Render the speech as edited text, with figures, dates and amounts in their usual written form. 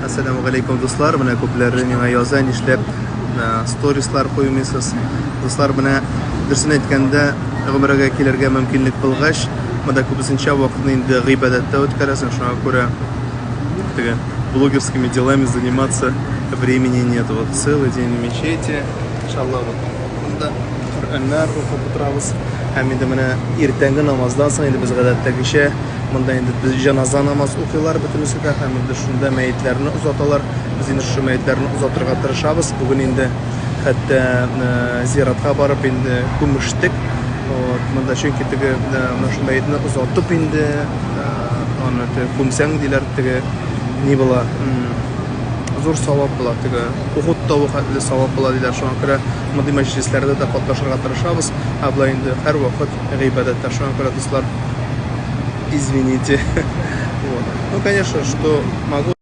Әссәламү галәйкүм, дуслар. Менә күпләре миңа яза, нишләп сторислар куймыйсыз. Дуслар, менә дөресен әйткәндә, гомрәгә килергә мөмкинлек булгач, монда күбесенчә вакытны инде гыйбадәттә үткәрәсең, шуңа күрә теге блогерскими делами заниматься времени нет. Вот целый день в мечети, иншалла, вот монда Коръәннәр укып утырабыз. Һәм инде менә иртәнге намаздан соң инде без гадәттәгечә Монда инде без җеназа намаз укыйлар бөтенесе дә һәм инде шунда мәетләрне озаталар. Без инде шушы мәетләрне озатырга тырышабыз. Бүген инде хәтта э, зиратка барып инде күмештек. Вот, монда чөнки теге э, менә шул мәетне озатып инде э, аны теге күмсәң диләр, теге ни була, зур савап була, теге Ухуд тавы хәтле савап була диләр. Шуңа күрә мондый мәҗлесләрдә дә катнашырга тырышабыз. Ә болай инде һәрвакыт гыйбадәттә. Шуңа күрә, дуслар, извините. Вот. Ну, конечно, что могу.